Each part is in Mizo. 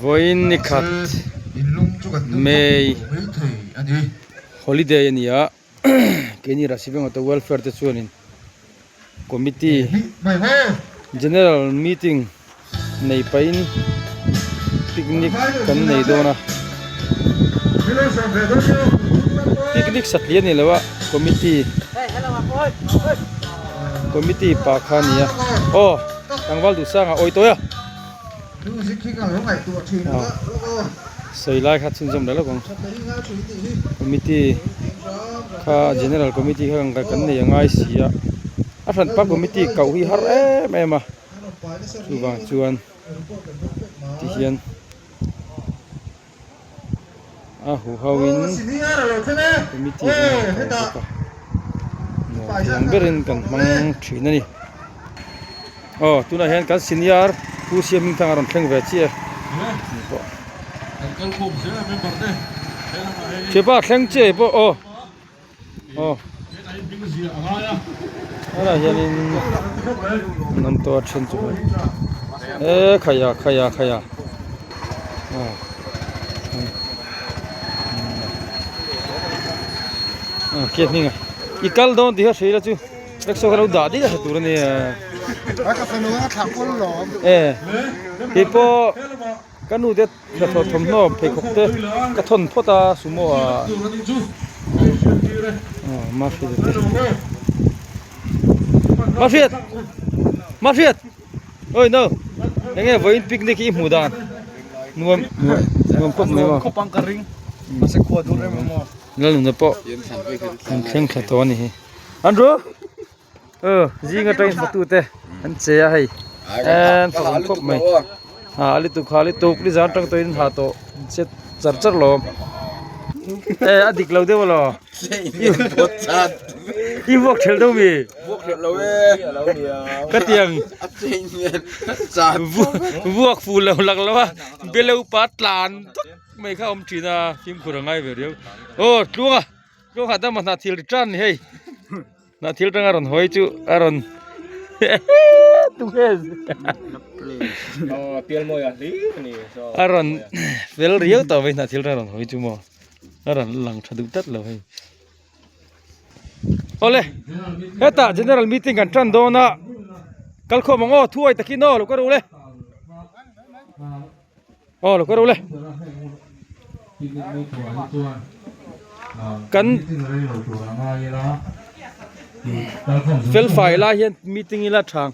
Vawiin ni khat May holiday a ni a keini Rasivenga te welfare te chuanin committee general meeting nei pahin picnic kan nei dawn a picnic satliah a ni lo a committee committee pa kha a ni a aw tlangval duhsanga awi tawi a. Sawi lai kha chhunzawm leh lawk ang committee kha general committee kha kan nei a ngai si a a hranpa committee koh hi har em em a chuvang chuan tihian. A hu ho in committee kan han ko bawk a nuam thei ang berin kan hmang thin a ni aw tunah hian kan senior pu siam hming thang a rawn thleng ve chiah a ni pawh thianpa thleng chiah e pawh aw. Aw helaiah hianin an awm tawh a then chu hei e khaia khaia khaia aw aw kia hming a i kal dawn tih kha hrih ila chu rickshaw kha lo dah daih a tha tur a nia e keipawh ka nu te. Hnathawh thawmhnaw pheikhawk te ka thawn phawt a sumo ah aw mahriat te mahriat mahriat oi no eng nge vawiin picnic hi i hmuh dan nuam nuam khawp mai maw khawp ang ka ring mahse khua dur em em maw lalnuna pawh an thleng thla tawh a ni hi Andrew Aw zing atangin hmatu te an che a hei en fak khawp mai ha a lutuk ha lutuk nizan atang tawhin ha tawh an che char char lo e a dik lo deuh alaw i vuak thelh deuh mi ka tiang vuak fuh lo lak lo a beleuh pa tlan vak mai kha a awm thin a fimkhur a ngai ve riau aw tluang a. Kawngah dama hna thil ri tan ni hei hna thil tanga rawn hawi chu a rawn a rawn fel riau tawh mai hna thil tanga rawn hawi chu maw a rawn lang tha duh tlat lo hei awle hetah general meeting kan tan dawn a kalkhawm ang aw thuai takin aw lo ka ru le. Aw lo ka ro le. Kan fel fai lai hian meeting ila thang.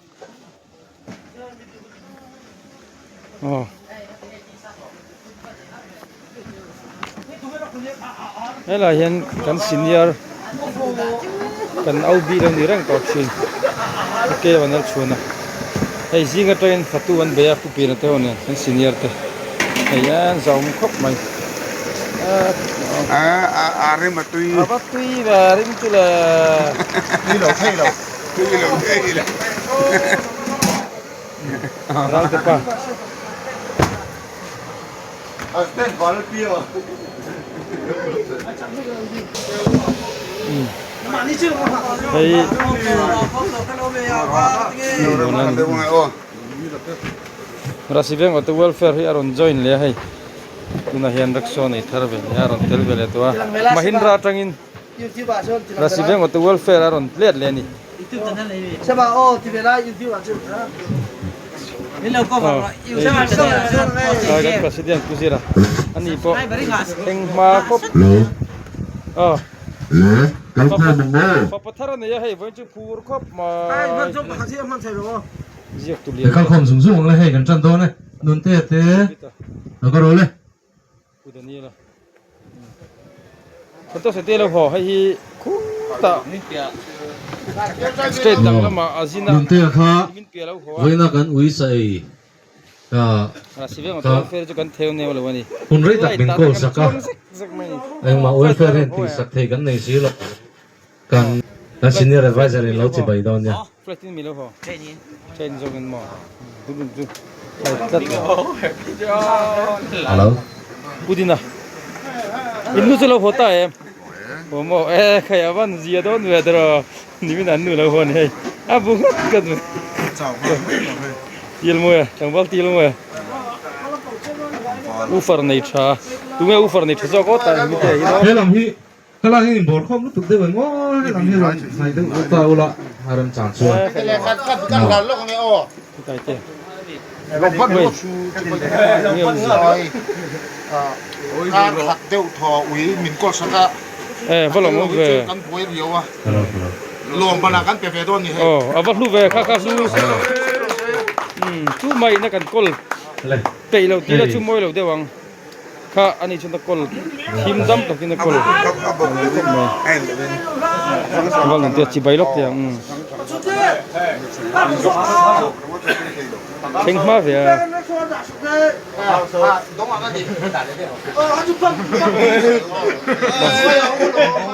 Aw. Helai hian kan senior kan au bik lo ni reng tawh thin ke an lo chhuan a hei zing atangin fatu an bei a pu pian te ho nen kan senior te hei an zau khawp mai a rim a tui a va tui ve a rim chu le tui lo thei lo tui lo thei lo ral te pa. Hei Rasi Veng Auto Welfare hi a rawn join leh a hei tunah hian rickshaw nei thar ve leh a rawn tel ve leh tawh a Mahindra atangin Rasi Veng Auto Welfare a rawn let leh a ni. Aw kan president pu zira ani pawh eng hma khawp aw fapa thar a nei a hei vawiin chu phur khawp mai ziak tu lian kalkhawm zung zung ang le hei kan tan dawn e nun te te lo ka ro le pu Daniel a Photo se te lo haw hei hi khutah state dang lamah a zin a Nun te kha min piah lo haw a vawiina kan ui sa ei ka ka welfare chu kan theu neu lo a ni hun rei tak min call sak a engmah welfare hian tih sak thei kan nei si lo kan kan senior advisor in lo chi bai dawn nia. Flight in mi lo haw train zawk in maw tun chu flight tlat lo Hello. Pudina in nu chu lo haw ta em haw maw e khai a van zia dawn ve tawh nimin an nu lo haw a ni hei a bu nghat nghat mai til mawi a tlangval til mawi a. Woofer nei tha tunge woofer nei tha zawk aw tah hemi te hi maw. He lam hi ka lak hian inbawr khawm lutuk deuh em aw he lam hi rawn hnai deuh deuh ta ula a remchang chuan. Aw a va hlu ve kha kha hlu chu mai na kan kawl peih lo tih la chu mawi lo deuh ang kha ani chuan a kawl thim dam takin a kawl val nun te a chibai lawk teh ang thleng hma ve a.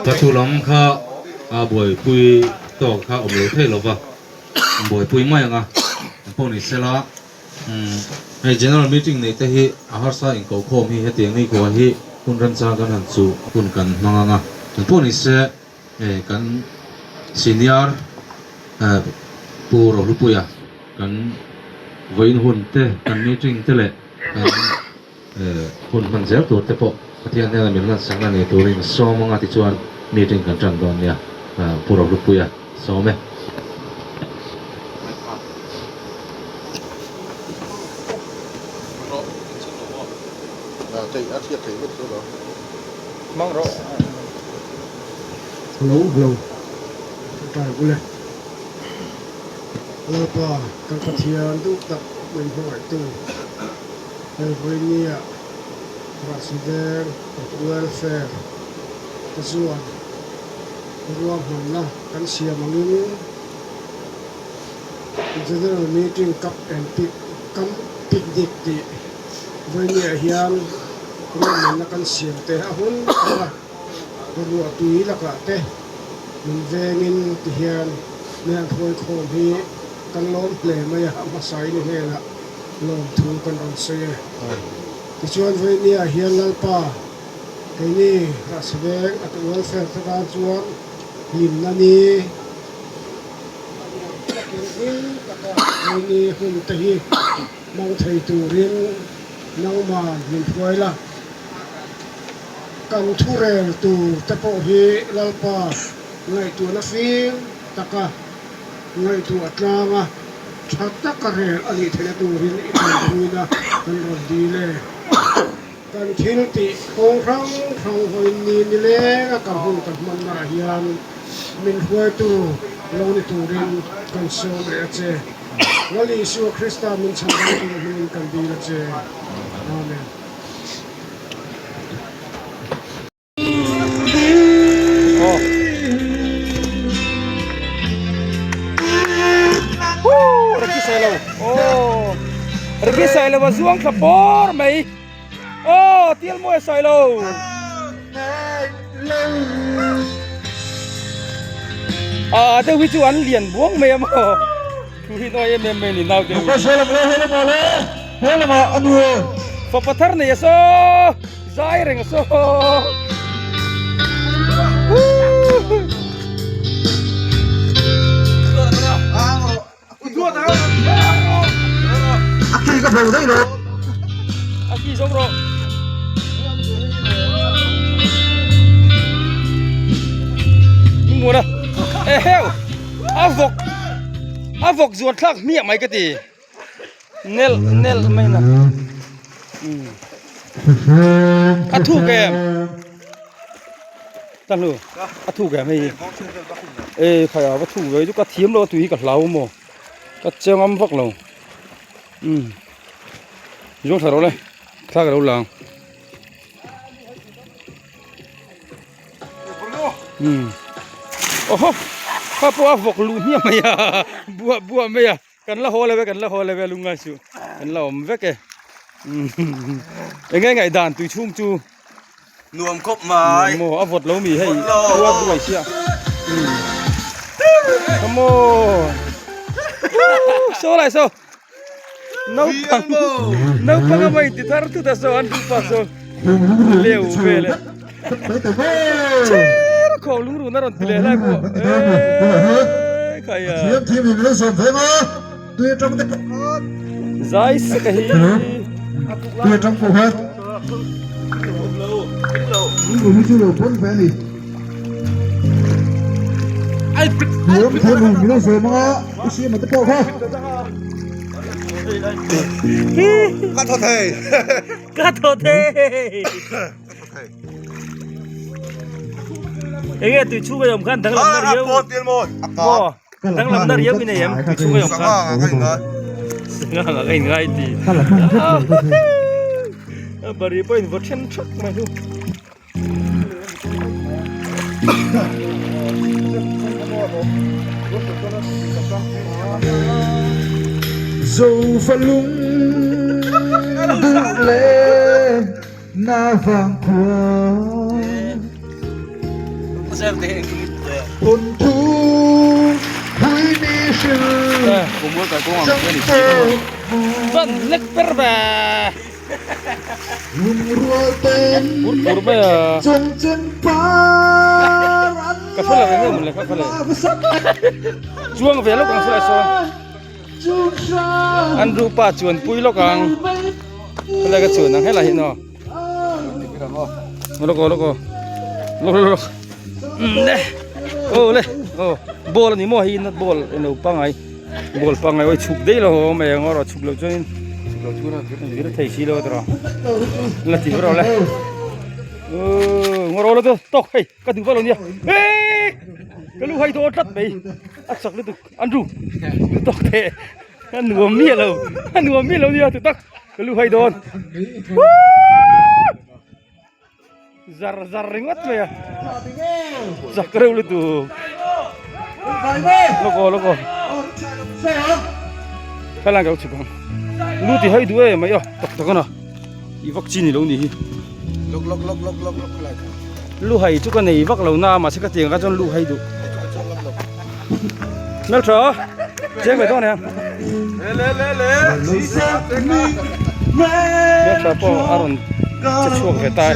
Ka lam kha a buaipui tawk kha awm lo thei lova buaipui mai ang a pawh ni sela hei general meeting nei te hi a harsa inkokhawm hi hetiang ni khua hi hun remchang kan han chu hun kan hmang ang a pawh ni se hei kan senior Pu Rohlupuia kan vawiin hun te kan meeting te leh kan hun hman zel tur te pawh Pathian hnena min lansak a ni turin sawm anga tichuan meeting kan tan dawn nia Pu Rohlupuia sawm e. Hello hello ṭai ule Lalpa kan Pathian duh tak min hmangaihtu he vawinia Rahsi Veng at Welfare te chuan ruahmanna kan siam angin General Meeting Cup and Pic Cum Picnic tih vawinia hian ruahmanna kan siam te a hun tak a. Ruah tui lakah te min vengin ti hian mian hruai khawm hi kan lawm hle mai a, a hmasa in i hnenah lawmthu kan rawn sawi e. Tichuan vawinia hian Lalpa keini Rahsi Veng at Welfare te tan chuan hlimna ni a nuam takin hlim taka vawiini hun te hi hmang thei turin nangman min hruai la. Kan thurel tur te pawh hi Lalpa ngaihtuahna fim taka ngaihtuah tlanga tha taka rel a nih theihna turin i tanpuina kan rawn dil e. Kan thil tih kawng hrang hrang vawiin ni nilenga kan hun kan hmannaah hian min hruaitu lo ni turin kan sawm leh a che. Lal Isua Krista min chhan dang tur hmingin kan dil a che. Amen. Ricky Sailo a zuang thla pawr mai aw tial mawi a Sailo a deuh hi chu an lian buang mai a maw thu hi nawi em em mai a ni nau deuh Fapa thar nei a saw zai reng a saw A khi zawng rawh. Muana eheu a vawk a vawk zuan thlak hmiah mai ka ti. Nel nel mai na. A thuk em. Ta hlu. A thuk em hei. E khai a va thuk ve chu ka thiam lo tui hi ka hlau maw. Ka cheng am vak lo. Um. Zawng tha ro le. Thla ka lo lang. Um. Oho. Kha pawh a vawk luh hmiah mai a. Buah buah mai a. Kan la haw lo e, kan la haw lo e lungngai suh, kan la awm vek e. Eng nge ngaihdan tui chhung chu? Nuam khawp mai. Nuam maw, a vawt lo mi hei, khua duai sia. Come on. Saw lai saw. Naupang, naupang a mai ti thar thut a saw an dupa saw. Leu vel e. Cher khawk lungrun a rawn ti leh lai pawh eee khai a. Zai sek a hi. Ka thaw thei. Ka thaw thei. Enge tui chhung a awm khan danglam na riau. Maw danglam na riau in ei em tui chhung a awm khan. Sangha anga ka inngai ti. Bari pawh in vaw then thak mai chu. Zofalung duh leh na vang khua Hmun thu hui mi hrilh Van lek per ve. Lungrual ten Pur pur mai a. chung chen par an Ka hre lo eng emaw le kha kha le. Chuang ve lawk ang silai sawn. An rupa chuan pui lawk ang. Helai ka chuan ang helai hi no. Lawk aw lawk aw. Lawk lawk lawk. Le. Aw le. Aw ball ani maw hei not ball eng lo pangai. Ball pangai oi chhuk daih lo awm e ang erawh chhuk loh chuanin vir thei si lo a tawrh la ti rawh le aw ngaw rawh le tawk hei ka duh vak lo nia eee ka lu hai dawn tlat mai a chak lutuk Andrew tawk teh a nuam miah lo a nuam miah lo nia tutak ka lu hai dawn Zar zar ringawt mai a chak reuh lutuk lawk aw lawk aw helai ka lo chhuk ang lu ti hai duh em mai aw tak tak ana i vak chi ni lo ni hi lawk lawk lawk lawk lawk lawk lai kha lu hai chu ka nei vak lo na mahse ka tiang kha chuan lu hai duh hmel tha chiang ve dawn em Le le le le. Hmel tha pawh a rawn che chhuak ve ta e.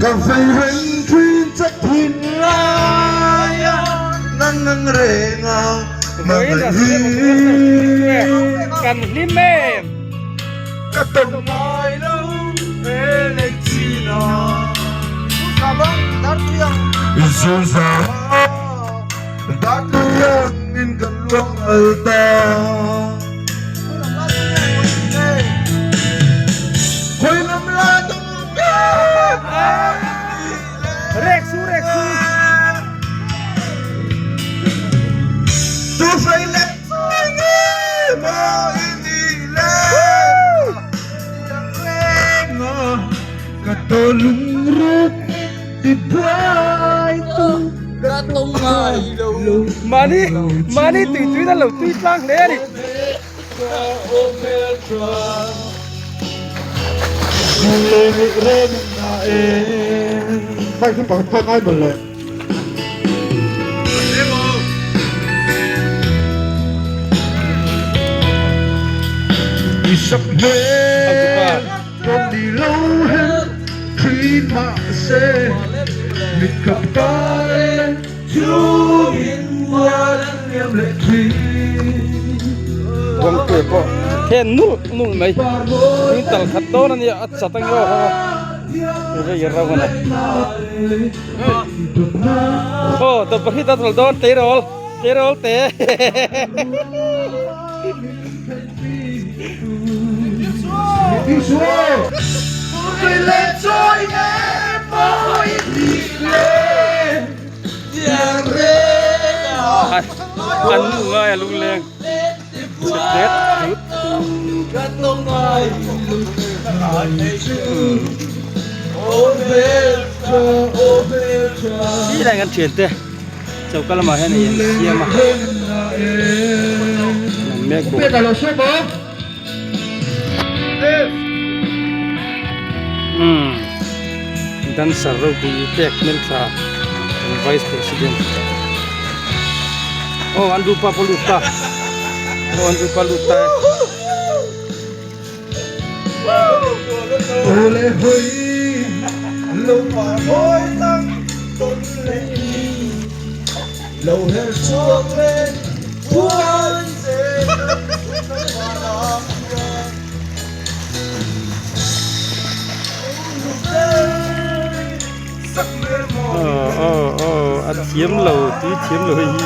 Ka vei reng thin che thin lai a nang ang reng a mangai hi. Kan hlim em. Ka tawng ngai lo he lei chin a. Zunza dartui ang in kan luang al ta. Khawi lam la dawng nge Rek su rek su. Tu hrei leh chawi nge maw i nih le Tiang reng a ka taw lungruk ti buai tu ka tawng ngai lo. Mahni mahni tui tuin a lo tui tlang hle a ni. Kawngpui pawh then nulh nulh mai in tal khat dawn a nia a chat ang emaw kha rei rauh a ni aw tawlhpahrit a tawlh dawn tleirawl tleirawl te An nu ngai a lungleng chhe tet tut. Khi lai kan thian te choka lamah hian ei an siam a an mek bawk. Umm dancer ropui pek hmeltha kan vice president aw an rupa pawh lut ta aw an rupa lut ta e. thiam lo tui thiam lo hei hi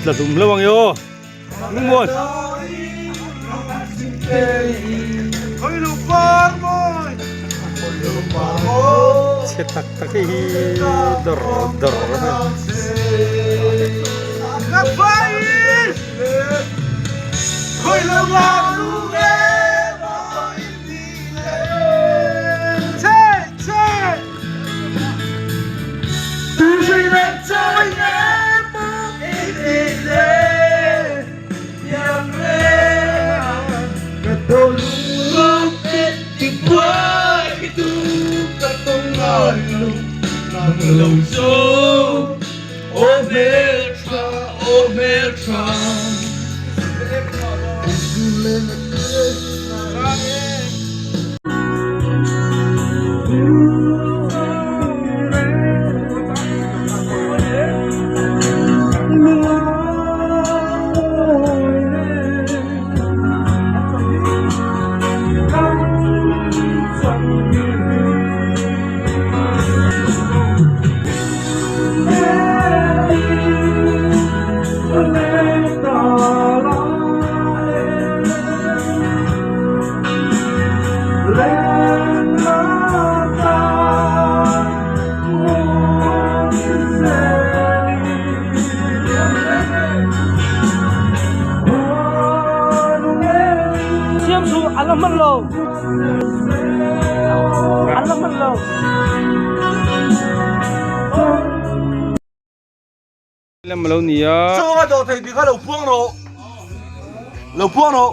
tla hlum hlauh ang e aw lungmuan chhe tak tak hei hi dawr dawr Lem a lo ni a. Chaw a dawh theih tih kha lo puang rawh. Lo puang rawh.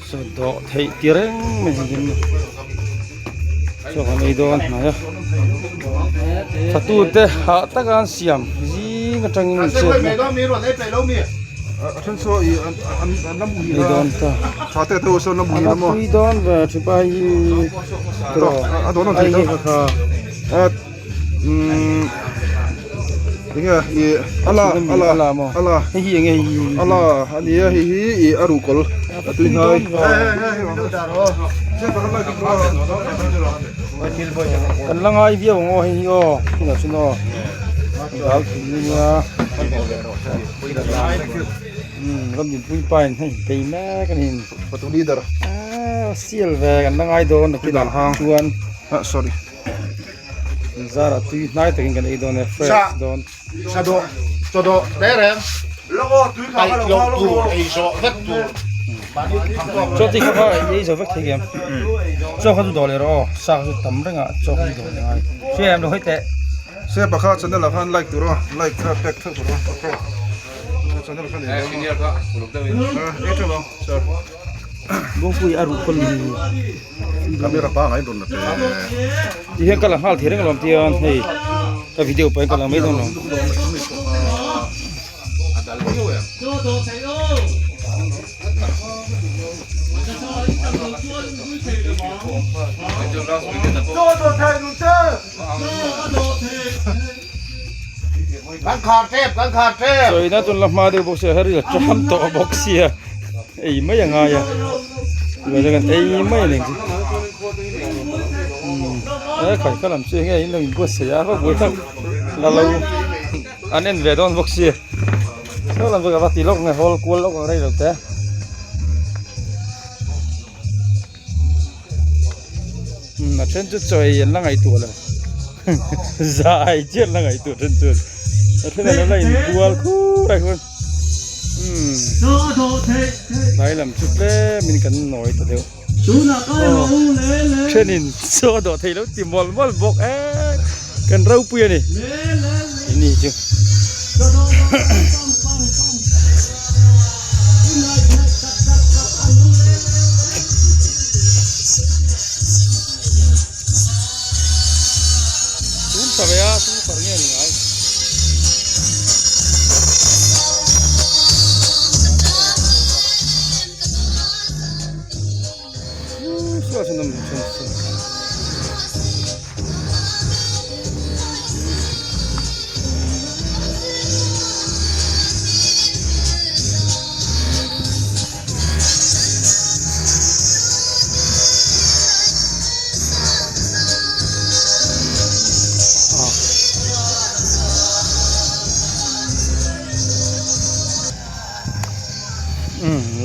Chaw dawh theih ti reng mai hi hian chaw kan ei dawn hnai a. Fatu te hah taka an siam zing atangin an chet na. Ei dawn ta. A pui dawn ve thipa hi ai hi kha kha. Enge i ala ala ala maw ala hei hi enge hei ala ani a hei hi i a ruhkawl a tui hnai kan la ngai viau ang aw hei hi aw tunah chuan aw dal thum nia ramdinpui pa in hei bei mek a ni patu leader ah sial ve kan la ngai dawn nakinah chuan ah sorry. Zara tui hnai takin kan ei dawn e fresh dawn. Sa dawh chaw dawh reng reng paih loh tur ei zawh vek tur Chaw ti kha kha ei zo vek thei em chaw kha chu dawh leh rawh aw sa kha chu tam reng ah chaw kha chu dawh leh ngai hria em lo hawi teh. Se pakha channel ah khan like tur aw like kha pek theuh tur aw okay channel kha nei dawn aw ei theuh ang sir. Bawngpui a ruh kawl ni. Camera pangai rawn la teh. Ti hian ka la nghal thei reng alawm tian hei ka video pawh hian ka la mai dawn lo. Kan khar tep kan khar tep. Sawina tun la hma deuh bawk sia heri la ṭam tawh bawk sia ei mai a ngai a tunah chuan kan ei mai a ni ang chu umm he khai kha lam chu enge in lo inbuatsaih a va buai tak la lo an en ve dawn bawk sia saw lam chu ka va ti lawk nge hawl kual lawk ang rei lo te. A then chu chaw ei an la ngaihtuah lo zai chiah an la ngaihtuah then chuan a then an la inbual khur a hian umm tlai lam chu tlem in kan nawi ta deuh aw thenin chaw a dawh theih loh ti mawlh mawlh bawk e kan ropui a ni ini chu. Tun tha ve a tun far nge ni ngai.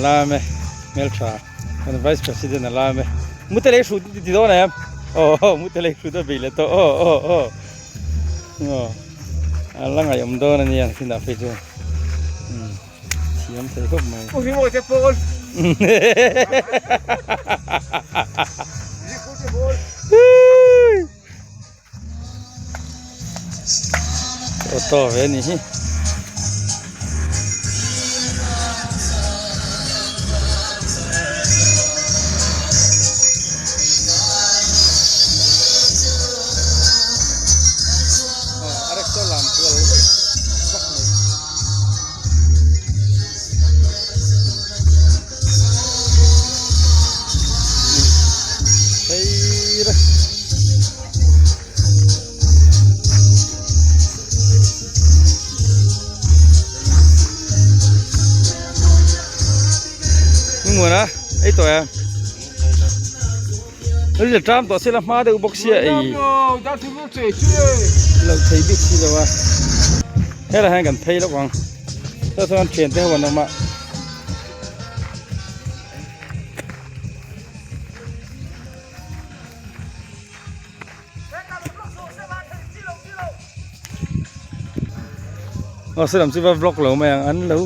lam e hmeltha kan vice president a lam e mute lei hrut ti dawn em aw mute lei hrut a bei leh tawh aw aw aw aw a la ngaihawm dawn a nia nakinah phei chuan thiam thei khawp mai. Auto ve ni hi. Nguan a ei tawh em ri tram tawh sela hma deuh bawk sia ei lo thei bik si lo a helai hian kan phei lawk ang chuan chuan thian te ho an awm a. Aw saw lam chu va vlog lo mai ang an lo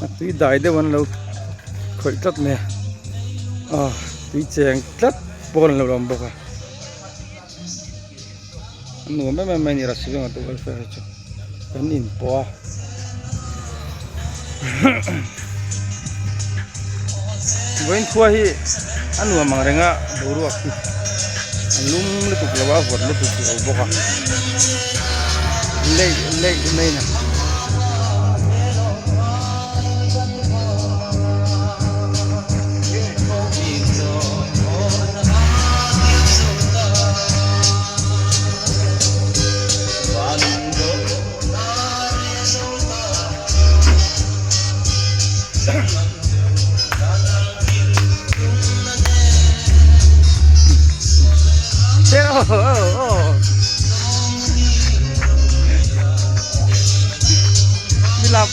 a tui dai deuh an lo khawih tlat mai a aw tui cheng tlat pawn an lo la awm bawk a a nuam em em mai a ni restaurant a duh welfare hi chu kan inpawh a vawiin khua hi a nuam ang reng a boruak hi a lum lutuk lo a vawt lutuk lo bawk a leih leih mai a ni.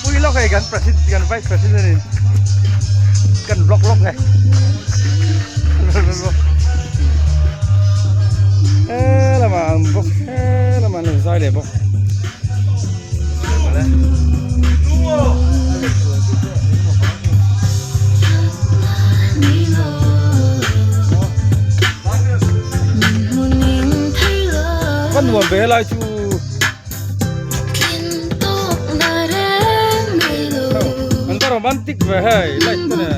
Pui lawk hei kan president kan vice president in kan vlog lawk nge he lamah an bawk he lamah an lo zai leh bawk Ka nuam ve helai chu. An va romantic ve hei light te nen.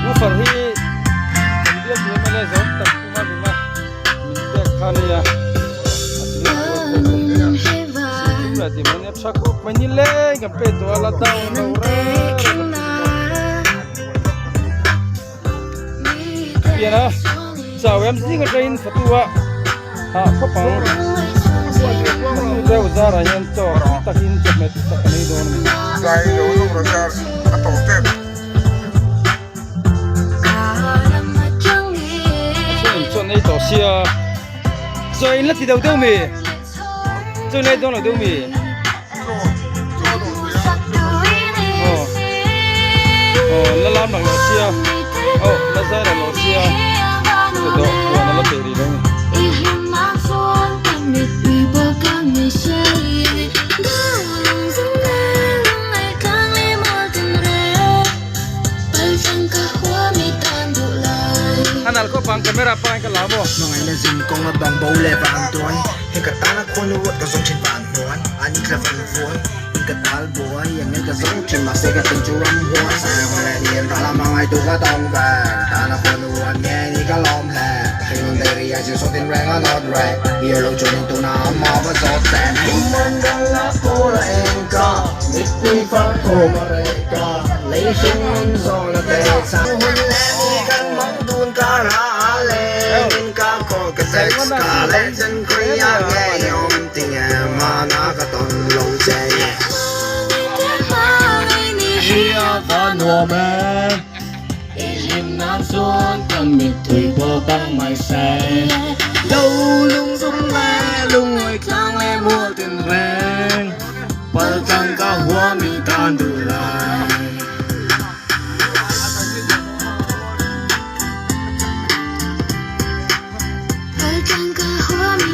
Woofer hi kan bial tur mla zawm tak kuma rima min pek kha ania a ti mai nia tha khawp mai ni leng kan pe tawh a la down lo reng reng pian a chau em zing atangin fatu a hah khawp ang fatu deuh zarah hian chaw takin chawhmeh tak a nei dawn a ni. Chuan ei tawh sia chaw in la ti deuh deuh mi chaw in la ei dawn lo deuh mi aw aw la lam lak loh sia aw la zai lak loh sia chaw dawh puan a la peih rih lo a ni. A nalh khawp ang camera pa in ka la maw. Hmangaihna zin kawng a bang bo leh van tuan Hei ka tana khuan a ruat ka zawng thin van hnuai A ni tla van vuai in ka tal buai Ang ngel ka zawng thin mahse ka thin chu ram huai Sang leh lian ral a hmangaih tu ka tawng ve Ka tana khuan a ruat nge ni ka lawm hle Hringnun dairy a zir sawtin reng a nawt reh Beer lo chuan in tuna a mah va zawt teh lengin ka call ka text ka leh chen khawiah nge i awm tinge hmana ka tawn lo che.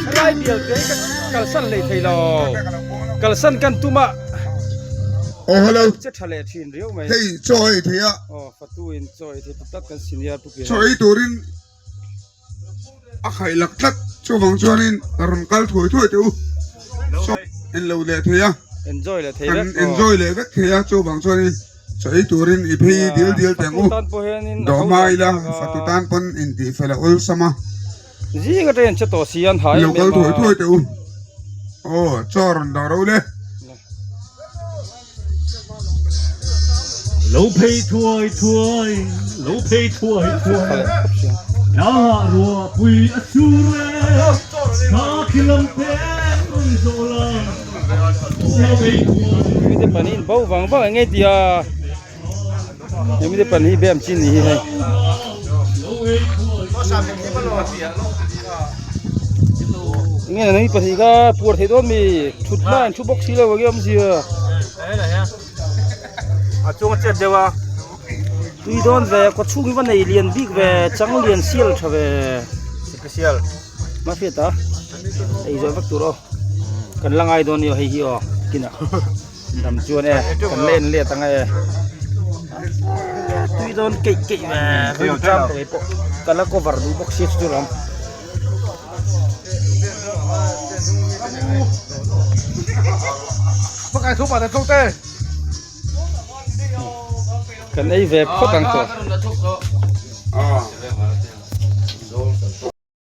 Helai bial te hi ka kalsan hlei thei lo kalsan kan tum a Oh hello che tha leh thin riau mai hei chaw ei thei a aw fatu in chaw ei thei tak kan senior pu chaw ei turin a khaih lak tlat chuvang chuanin rawn kal thuai thuai teh u chaw en lo leh thei a enjoy leh thei kan enjoy leh vek thei a chuvang chuanin chaw ei turin i phei dil dil teh ang u dawhma ila fatu tan pawn intih fel a awlsam a zing atangin an che tawh si an ha em em a lo kal thuai thuai teh u aw chaw rawn dah ro le. Lo phei thuai thuai, lo phei thuai thuai, Nangah ruahpui a sur e, Ka khi lam te rawn zawh la, Lo phei thuai. Mite pahnih in bo vang vang eng nge tia he mite pahnih hi bem chin ni hi hei. Nge nang pahnih kha puar thei dawn mi thut hma in thu bawk si lo enge awmzia a chung a chet deuh a tui dawn ve kaw chhung hi va nei lian bik ve chang lian sial tha ve special mahriat a ei zawh vek tur aw kan la ngai dawn nia hei hi aw kinah dam chuan e kan la en let ang e tui dawn keih keih ve ring tram tawh hi pawh ka la cover duh bawk sia chu chu lam. Kan ei ve phawt ang tawh.